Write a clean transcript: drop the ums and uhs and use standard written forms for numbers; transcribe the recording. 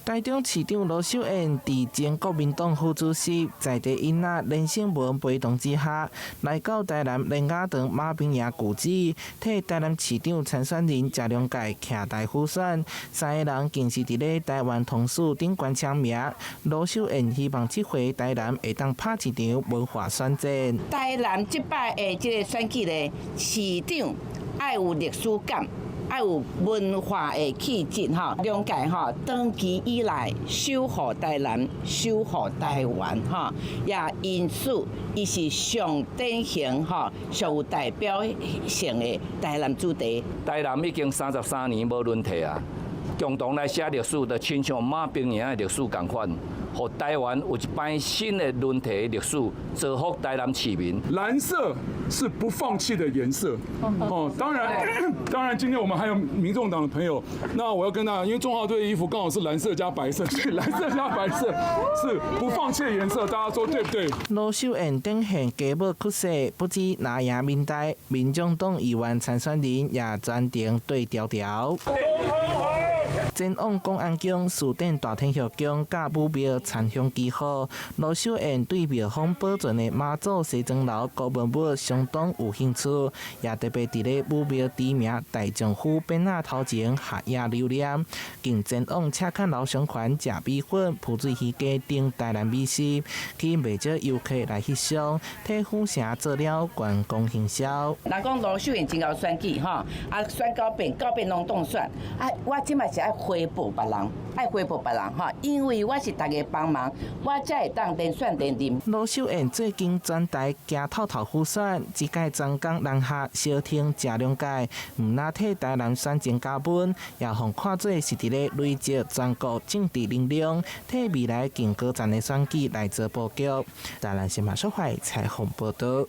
台中市長盧秀燕佇前國民黨副主席在地囡仔連勝文陪同之下，來到台南連雅堂馬兵營舊址，替台南市長參選人謝龍介徛台輔選。三个人更是佇咧台灣通史頂懸簽名。盧秀燕希望這回台南會當拍一場文化選戰。台南這擺的這个選舉咧，市長愛有歷史感，愛有文化的氣質吼，龍介吼，長期以來守護台南、守護台灣吼，也因此伊是上典型吼、上有代表性的台南子弟。台南已經33年無輪替啊，共同來寫歷史，就親像馬兵營的歷史仝款，予台灣有一擺新的輪替的歷史，造福台南市民。藍色是不放棄的顏色。哦，當然，當然，今天我們還有民眾黨的朋友，那我要跟大家，因為中華隊的衣服剛好是藍色加白色，所以藍色加白色是不放棄的顏色，大家說對不對？盧秀燕展現家母氣勢，不止拿贏民代，民眾黨議員參選人也全程對調調。前往廣安宮、士典大天后宮佮武廟參香祈福，盧秀燕對廟方保存的媽祖西裝樓古文物相當有興趣，也特別佇咧武廟知名大將府匾仔頭前合影留念，更前往赤崁樓上環食米粉、浮水魚羹等台南美食，吸引袂少遊客來翕相，替府城做了觀光行銷。人講盧秀燕真𠢕選舉吼，啊選九遍，九遍攏當選，啊我這擺是愛回報別人，愛回報別人吼，因為我是大家幫忙，我才會當連選連任。盧秀燕最近全台行透透輔選，這屆專工南下相挺謝龍介，毋但替台南選情加溫，也予看做是佇咧累積全國政治能量，替未來更高層的選舉來做布局。台南新聞小懷採訪報導。